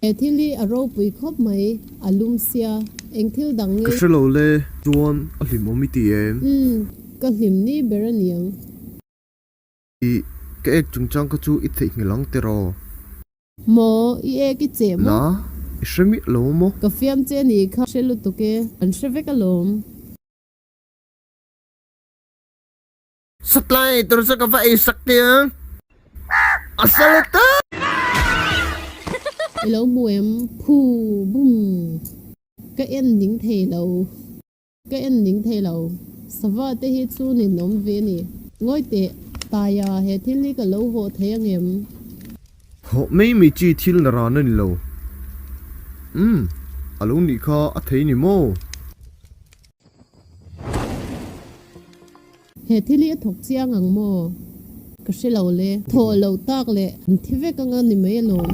He thil hi a ropui khawp mai, a lum sia, eng thil dang nge? Ka hre lo le, chuan a hlimawm i ti em? Umm, ka hlim ni ber a niang. Ih, ka ek chungchang kha chu i theihnghilh ang tiraw? Maw, i ek i cheh maw? La, i hre miah lo maw? Ka fiam che a nih kha, hre lutuk e, an hre vek alawm. Satlai ei tur chu ka va ei sak teh ang, a sa lutuk! I lo hmu em? Phu bum! Ka en ning thei lo. Ka en ning thei lo. Sava te hi chu ninawm ve a ni. Ngawi teh, Taia, he thil hi ka lo hawh thei angem? Hawh mai mai chi thil na ran a ni lo. Umm, a lo nih kha a thei ni maw? He thil hi a thawk chiang ang maw? Ka hre lo le. Thawh loh tak leh an thi vek anga ni mai alawm.